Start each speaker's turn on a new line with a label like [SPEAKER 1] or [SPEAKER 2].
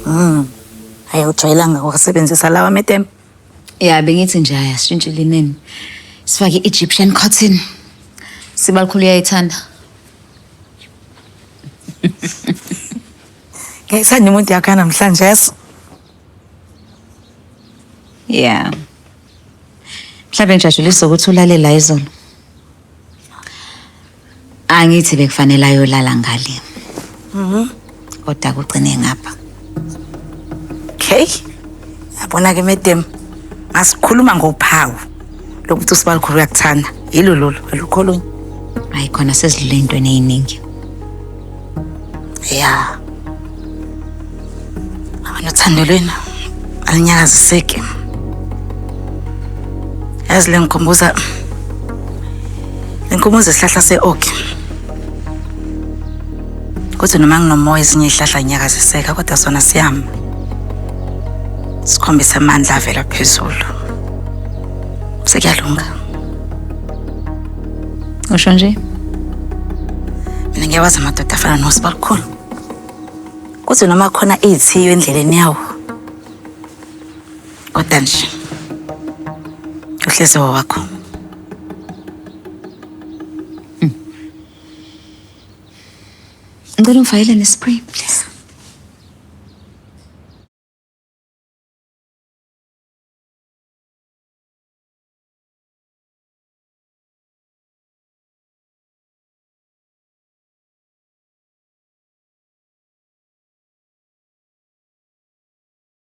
[SPEAKER 1] Hayi, awujwayelanga ukusebenzisa lawa madam.
[SPEAKER 2] Ya, bengithi nje hhayi asishintshe lineni. Sifake i-Egyptian cotton. Sibalikhulu uyayithanda.
[SPEAKER 1] Ngiyayithanda imuntu yakho yanamhlanje yeso.
[SPEAKER 2] Yeah. Mhlawumbe ngijatshuliswa ukuthi ulale la izolo. Angithi bekufanele ayolala ngale. Kodwa kugcine ngapha.
[SPEAKER 1] Okay. Yabona ke madam, masikhuluma ngophawu lokuthi uSibalikhulu uyakuthanda. Yilo lolo, alukho olunye.
[SPEAKER 2] Hayi khona sesidlule ey'ntweni ey'ningi.
[SPEAKER 1] Ya. Abantu uthando lwenu alinyakaziseki. Yazi le ngikhumbuza isihlahla se-oak. Kuthi noma nginomoya ezinye izihlahla nyakaziseka kodwa sona siyama. Sikhombisa amandla avela phezulu. Sekuyalunga.
[SPEAKER 2] Usho nje?
[SPEAKER 1] Mina ngiyawazi amadoda afana noSibalikhulu. Kuthi noma khona iy'thiyo endleleni yawo. Kodwa nje uhlezi wakho.
[SPEAKER 2] Ngicela ungifakele ne-spray please.